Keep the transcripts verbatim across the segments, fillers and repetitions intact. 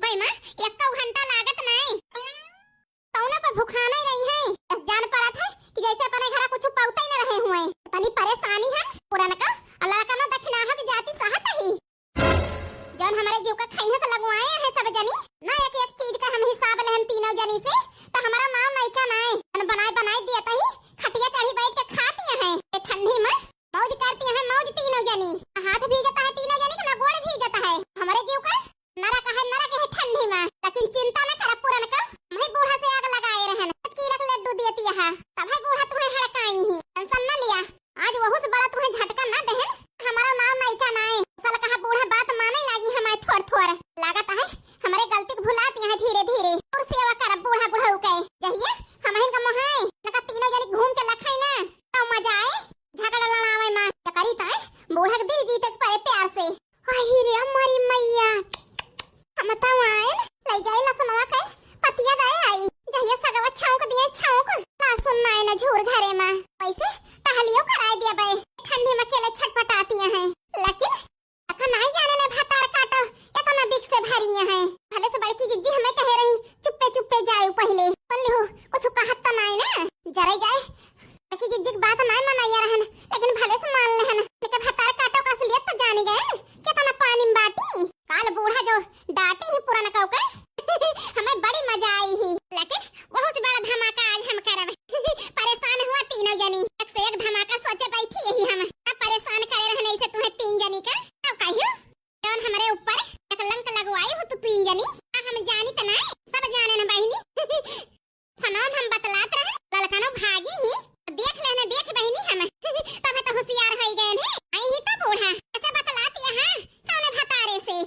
एमा एक्को घंटा लागत नाई। तौने पर भुखाने रही है। बस जान पड़त है कि जैसे अपने घरा कुछ पौते ही न रहे हुए। तनी परेशानी है पुरनका, अल्लाह का ना दक्षिणा है भी जाति सहत ही। जौन हमरे जीव का खैहे से लगवाए हैं सब जनी, ना एक एक चीज का हम हिसाब लेहन तीनों जनी से, तो हमारा नाव नइका नाय। जौन बनाए बनाए दिया तही, खटिया चढ़ी बैठ के खाती हैं। ये ठंडी में मौज करती हैं, मौज तीनों जनी। ना हाथ भीजता है तीनों जनी के, ना गोड़ भीजता है। हमरे जीव का नरक है, नरक है ठंडी में। लेकिन चिंता न कर पुरनका, मैं बूढ़ा से आग लगाए रहन। अटकीला के लड्डू दियती है, तब है बूढ़ा तुम्हें हड़काई ही। टेंशन न लिया, आज वहू से बड़ा तुम्हें झटका ना देहन, हमारा नाव नइका नाय। साला कहा बूढ़ा बात माने लागी हमारे थोर थोर। लागत है हमरे गलती के भुलाती हैं धीरे धीरे। और सेवा करब बूढ़ा बुढ़ऊ के। जहिया हमहिन का मोहाए, लगा तीनों जनी घूम के लखाई ना, तब मजा आए झगड़ा लड़ावे में। करी ताए बूढ़ा के दिल जीते के पड़े प्यार से। अही रे हमारी मैया, हम तो आए न, ले जाए लसनवा के पतिया दे आई। जहिया सगवा छौंक दिए छौंक, लहसुन नाय न झूर घरे में। वैसे टहलियो कराए दिया बे, ठंडी में अकेले छटपटाती हैं। लेकिन अखा नाय जाने ने भतार काटो, इतना बिक से भरी हैं। भले से बड़की जिज्जी हमें कहे रही, चुप्पे चुप्पे जाए पहले। सुन लिहो, कुछ कहत तो नाय ना, जरे जाए। बड़की जिज्जी की बात नाय मनाइया रहन, लेकिन भले से मान लेहन। लेकिन भतार काटो का असलियत तो जानी गए, कितना पानी में बाटी। काल बूढ़ा जो डांटी ही पुरनका के, हमें बड़ी मजा आई ही। लेकिन बहुत बड़ा धमाका आज हम करब। परेशान हुआ तीनों जनी, एक से एक धमाका सोचे बैठी यही हम। अब परेशान करे रहने से तुम्हें तीन जनी का, तब कहियो जौन हमरे ऊपर कलंक लगवाई हो तू तीन जनी। आ हम जानी त नाय, सब जाने न बहिनी। फोनवा में हम बतलात रहे, ललकनो भागी ही, देख लेने, देख बहिनी हम। तब तो होशियार होई गए हैं। आई ही तो बूढ़ा, ऐसे बतलाती है, कौने भतारे से?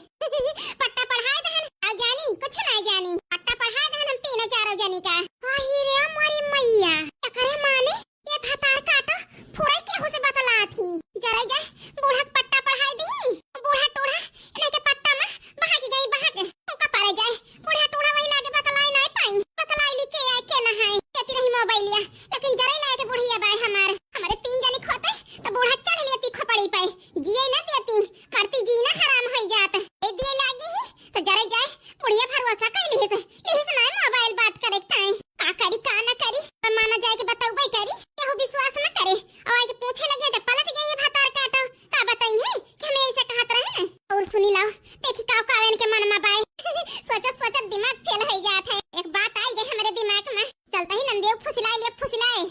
पट्टा पढ़ाए दहन, आ जानी, कुछ ना जानी। पट्टा पढ़ाए दहन हम तीनों चारों जनी का। आही रे हमारी मैया, एकरे माने ये भतार काटो, फुरे केहू से बतलात ही। जरे जा, बूढ़ा के पट्टा पढ़ाई दी। बूढ़ा टूढ़ा, इन्हें के पट्टा में बहागी गई, बहाग। उनका परे जाए, बूढ़ा टूढ़ा वही लागे बतलाई नाय पाई। बतलाई ली के आए, के ना है, केती रही मोबाइलिया। लेकिन जरे लाए के बुढ़िया बाय हमार। हमारे तीन जनी खोते, तो बूढ़ा चढ़ लेती खोपड़ी पे। जिए ना देती, मरती जीना हराम होई जात। ए दिए लागी ही, तो जरे जाए, बुढ़िया भरोसा कई लिहिस, लिहिस ना मोबाइल बात करे के ताई। का करी, का ना करी, तो माना जाए के बतौबे करी, केहू विश्वास ना करे। और आके पूछे लगे तो पलट गई है भतार काटो, का बताई है कि हमें ऐसे कहत रहे। और सुनी लाओ, देखी का कावन के मन में बाय। सोचत सोचत दिमाग फेल हो जात है। एक बात आई गई हमारे दिमाग में, चलता ही नंदियो फुसिलाए लिए फुसिलाए।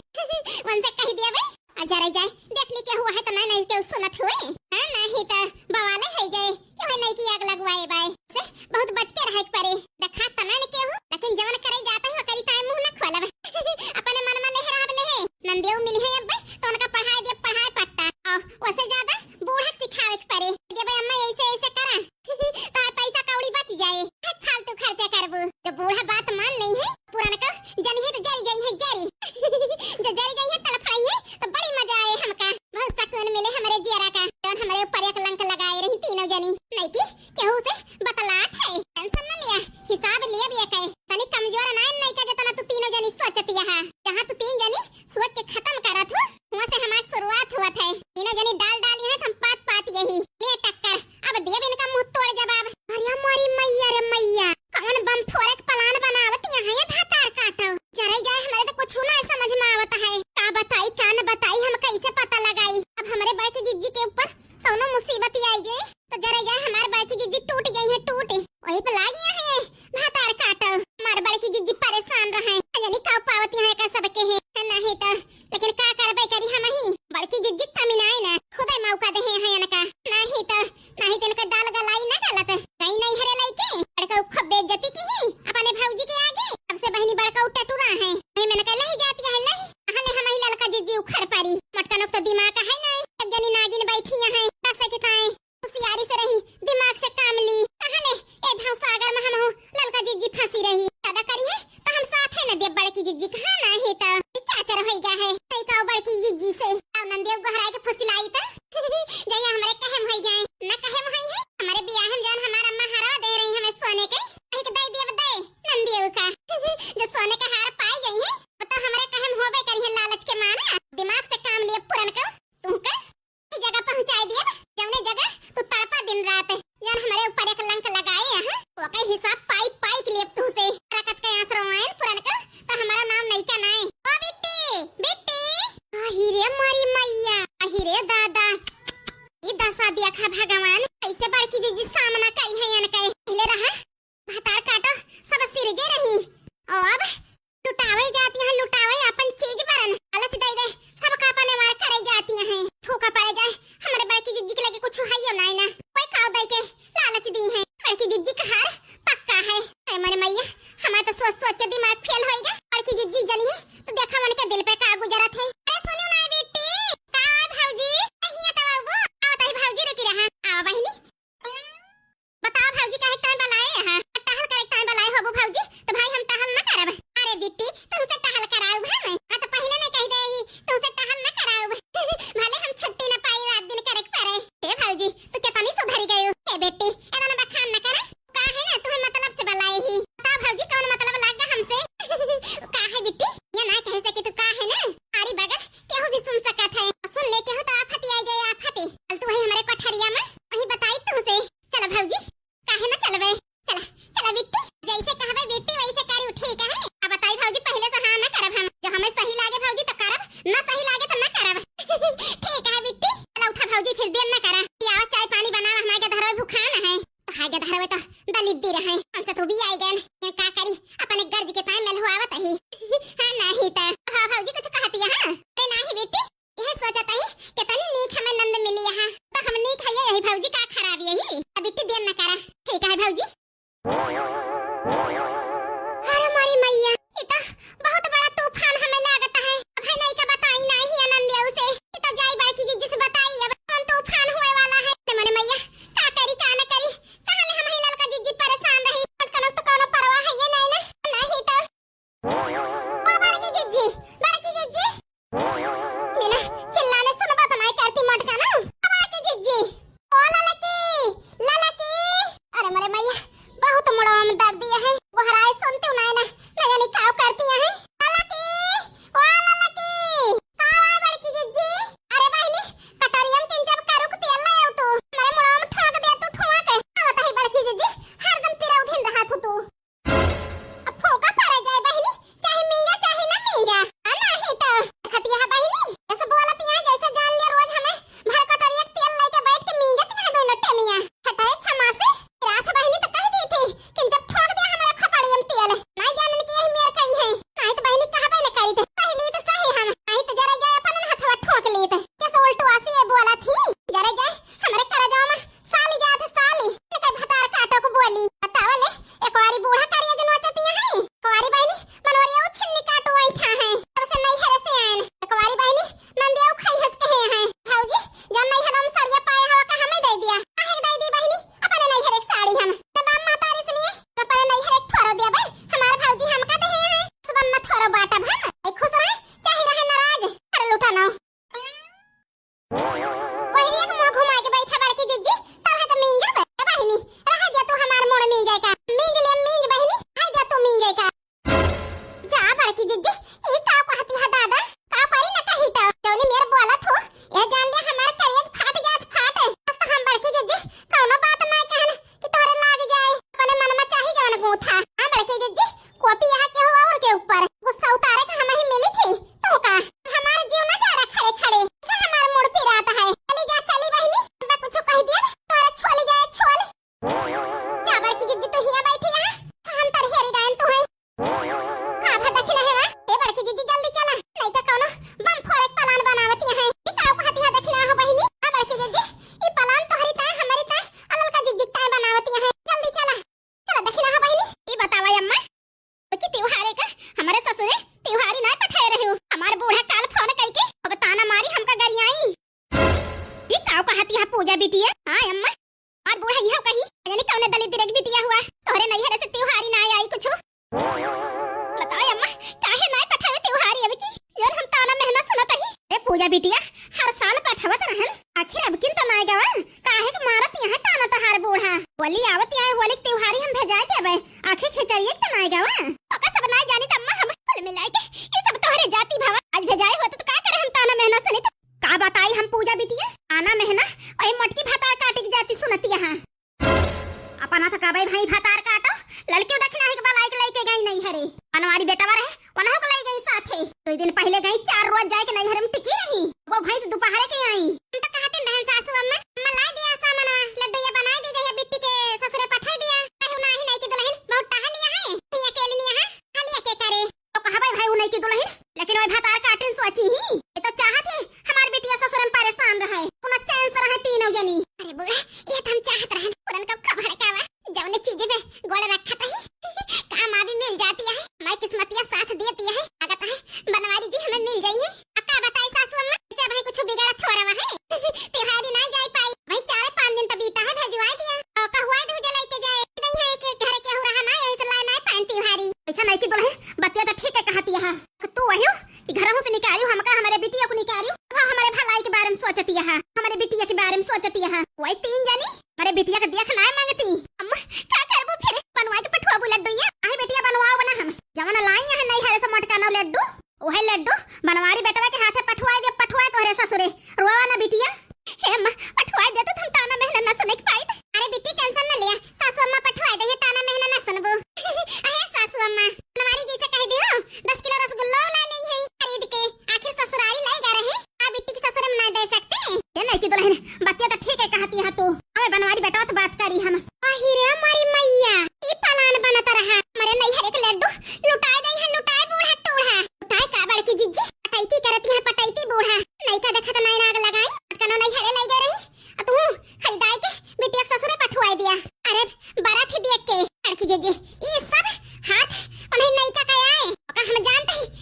उनसे कह दिया बे, आ जरे जाए, देख ली के हुआ है तो मैं नहीं के सुनत हुए। हाँ, नहीं तो बवाले है जाए, क्यों है नहीं की आग लगवाए बाय। से बहुत बच के रहे के परे। देखा तना ने केहू, लेकिन जवन करे जाता है वो करी ताए मुंह न खोलब। अपने मन में लेहे रहब लेहे। नंदियो मिली है अब, तो उनका पढ़ाई दे, पढ़ाई पट्टा। और वैसे ज्यादा बूढ़ा के सिखावे के परे। दे भाई अम्मा ऐसे ऐसे करा। तार पैसा कौड़ी बच जाए, है फालतू खर्चा करबू। जब बूढ़ा बात मान नहीं है, पुराना का जनी है तो जरी जई है जरी। जो जरी जई है तड़फड़ाई है तो बड़ी मजा आए हमका। बहुत सुकून मिले हमरे जियरा का। जौन हमरे ऊपर एक लंक लगाए रही तीनों जनी। नहीं की केहू से बतलात है, टेंशन न लिया, हिसाब लिया भी है। तनी कमजोर ना नहीं का जितना तू तीनों जनी सोचती है। जहाँ तू तीन जनी सोच के खत्म करत हो, वहाँ से हमार शुरुआत हुआ है। तीनों जनी डाल डाली है तो हम पात पात यही। ले टक्कर, अब देब इनका मुंह तोड़ जवाब। अरे मोरी मैया रे मैया, कौन बम फोड़े के प्लान बनावत यहाँ ये भतार काटो। जरे जाए हमारे तो कुछ ना समझ में आवत है। का बताई का न बताई, हम कैसे पता लगाई। अब हमारे बड़की जिज्जी के ऊपर कौनो मुसीबत आई गई तो जरे जाए हमारे बड़की जिज्जी टूट गई है, टूट। वही पे लाग गया है भतार काटो। हमारे बड़की जिज्जी परेशान रहे, जानी का पावत यहाँ का सबके है, नहीं तो लेकिन का करबे करी हम ही, बड़की जिज्जी कमी ना है ना, खुदे मौका दे है इनका। नहीं तो, नहीं तो इनका दाल गलाई ना गलत। कहीं नहीं हरे लइके, बड़का उखा बेइज्जती की ही, अपने भौजी के आगे, सबसे बहनी बड़का उठा टुरा है। नहीं मैंने कहा लही जाती है लही, कहाँ ले हम ही ललका जिज्जी उखर पारी। मटका नोक तो दिमाग है नहीं, एक जनी नागिन बैठी है, बस के खाए। होशियारी से रही, दिमाग से काम ली। कहाँ ले, ए भाव सागर में हम हो, ललका जिज्जी फंसी रही। ज्यादा करी है, तो हम साथ है न देव बड़की जिज्जी, कहाँ ना है तो। चाचर होई गया है, कई का बड़की जिज्जी से। आओ नंदेव गहराए के फुसिलाई तो। जय हमरे कहम होई जाए, न कहम होई है। हमारे बियाह में जान हमारा अम्मा हरा दे रही हमें सोने के। कहीं के दे देव दे, नंदेव का। जो सोने का हार पाई गई है, वो तो हमारे कहम होबे करी है लालच के मारा। दिमाग से काम लिए पुरन को, तुमका जगह पहुँचाए दिए, जौने जगह तू तड़पा दिन रात, जौन हमरे ऊपर एक लंक लगाए हैं, ओकर हिसाब पाई उ भी आई गए। ये का करी, अपने गर्ज के ताई मेल हुआवत ही। हाँ, नाही त। हाँ, भौजी कुछ कहती है, हाँ? अरे नाही बेटी, यह सोचत ही, कितनी नीक हमें नंद मिली है। तो हम नीक है, यही भौजी का खराबी है ही। अब इतनी देर न करा। ठीक है भौजी। अरे मोरी मैया, इ त बहुत बड़ा तूफान हमें लागत है। अब है नहीं का बताई नाही आनंद आऊ से। इ त जाई बड़की जिज्जी से बताई, अब कौन तूफान हुए वाला है। अरे मोरी मैया, का करी का न करी, कहाँ ले हम ही ललका जिज्जी परेशान रही। कनक तो कौनो परवाह है ये नहीं ना, नहीं तो। ओ बड़की जिज्जी, बड़की जिज्जी। मीना, चिल्लाने सुनबा तो नहीं करती मोटका ना। ओ बड़की जिज्जी। ओ ललकी, ललकी। अरे मोरे मैया, बहुत मुड़वा में दर्द दिया है। गोहराए सुनती हूँ नहीं ना, न जानी का करती है। ललकी, ओ ललकी। का हुआ बड़की जिज्जी? अरे बहिनी, कटोरिया में किंचब करुक तेल ले आऊ तू। मोरे मुड़वा में ठोक दे तू ठोक। का होता है बड़की जिज्जी? हरदम पिराऊ दिन रहा तू तू। अब फूंका परे जाए बहिनी, चाहे मींजा चाहे ना मींजा। आ नाही तो खतिया है बहिनी, ऐसे बोलत यहाँ जैसे जान लिया रोज हमें भर कटोरिया के तेल लेके बैठ के मींजत यहाँ दोनों टेमिया। हटाए क्षमा से रात बहिनी तो कह दी थी कि जब ठोक दिया हमारे खपड़िया में तेल, नहीं जानन कि यही मेर कहीं है, नहीं तो बहिनी कहा न करी थे, सही ली तो सही हम, नहीं तो जरा जाए अपन हथवा ठोक ली थे। कैसे उल्टू आसी ये बोला थी, जरा जाए हमारे करजवा में साली जात है, साली। इनके भतार काटो को बोली। बतावा ले, एक वारी बूढ़ा करिया जो नोचतिया है। एक वारी बहिनी, मनोरिया उ छिन्नी काटो आई था है। तब से नैहर से आयन। एक वारी बहिनी, नंदिया उ खाई हंस के है, है। भौजी, जब नैहर हम सड़िया पाया हवा का हमें दे दिया। काहे दे दी बहिनी? अपने नैहर एक साड़ी हम। तब हम महतारी से लिए, अपने नैहर एक थोरो दिया भाई। हमारे भौजी हमका दे है। सुबह न थोरो बाटा भाई। एक खुश रहे, चाहे रहे नाराज। अरे लूटा ना। वही एक मुंह घुमा के बैठा बड़की जिज्जी, तब है तो मींजब। ए बहिनी, रह जा तू हमार मुड़ मींजे का। मींज ले मींज बहिनी, रह जा तू मींजे का। जा बड़की जिज्जी, ई का कहती है दादा? का परी न कही तो। जौनी मेर बोलत हो, यह जान ले हमार करेज फाट जात फाट। बस तो हम बड़की जिज्जी, कौनो बात ना कहन कि तोहरे लाग जाए। अपने मन में चाही जवन गूथा। हाँ बड़की जिज्जी, कॉपी यहाँ के हो और के ऊपर। गुस्सा उतारे का हम ही मिली थी। तो का? हमार जीव ना जा रहा खड़े खड़े। से हमार मुड़ पिरात है। चली जा, चली बहिनी। अब कुछ कह दिया, तोहरा छोल जाए, छोल। क्या बड़की जिज्जी तू हिया बैठी है? हम तर हेरी डायन तू है। का भा दखिना है वा? ए बड़की जिज्जी जल्दी चला। नहीं तो कौनो बम फोड़े के प्लान बनावती है। ई का कहती है दखिना हो बहिनी? आ बड़की जिज्जी, ई प्लान तोहरी ताय, हमारी ताय, आ ललका जिज्जी ताय बनावती है। जल्दी चला। चला दखिना हो बहिनी। ई बतावा अम्मा, कि त्योहारे का हमारे ससुरे त्योहारी ना पठाए रहे हो। हमार बूढ़ा काल फोन कई के अब ताना मारी हमका गरियाई। ये काव कहती है पूजा बिटिया? हाँ अम्मा, हमार बूढ़ा यह कही, जाने कौने दलित दिरक बिटिया हुआ, तोहरे नैहर से त्योहारी ना आई कुछ। बताओ अम्मा, काहे ना पठावे त्योहारी अब की? जौन हम ताना मेहना सुनत ही। ए पूजा बिटिया, हर साल पठावत रहन, आखिर अब किन त ना गवा? काहे के मारत यहाँ ताना तहार बूढ़ा? होली आवत यहाँ, होली के त्योहारी हम भेजाए देबे, आखिर खिचड़िए त ना गवा? ओका सब ना जानी त अम्मा हम कुल मिलाई के, ये सब तोहरे जाति भावा। आज भेजाए होत त का करे हम ताना मेहना सुनित? का बताई हम पूजा बिटिया, ताना मेहना, वही मोटकी भतार काटी के जाति सुनत यहाँ। अपना तो कबई भाई भतार काटो, लड़कियों दखिना ही के बलाई के लेके गई नैहरे। बनवारी बेटवा रहे, वनहु के लाई गई साथे। दो दिन पहले गई, चार रोज जाए के नैहर में टिकी रही। वो भाई तो दोपहरे के आई। हम तो कहते नहीं सासू अम्मा, अम्मा लाई दिया सामाना, लड्डू ये बनाए दी जहिया बिट्टी के ससुरे पठाई दिया। कहू नाही नहीं की दुल्हन, बहुत टहलिया है, नहीं अकेले नहीं है, खाली अके करे। तो कहबे भाई उ नइकी दुलहिन, लेकिन वही भतार काटिन सोची ही। ये तो चाहत ही हमार बिटिया ससुर में परेशान रहे, अपना चैन से रहे तीनों जनी। अरे बूढ़ा, ये तो हम चाहत रहन, पुरन कब का भड़कावा, जौने चीज में गोड़ रखत ही, काम आवी मिल जाती है। हमारी किस्मतिया साथ देती है, अगर तो है बनवारी जी हमें मिल जाई है। अब का बताई सासू अम्मा, इसे भाई कुछ बिगड़त हो रहा है। तिहारी ना जाई पाई, भाई चार पाँच दिन तो बीता है, भेजवाई दिया। तो का हुआ दूजे लेके जाए, नहीं है कि घरे केहू रहा ना, यही से लाए ना पान तिहारी। ऐसा नहीं की दुलहिन, बतिया तो ठीक है कहती है। तू वही हो कि घरहू से निकाली हमका, हमारे बीच हाथ उन्हें नइका का आए, ओका हम जानत ही,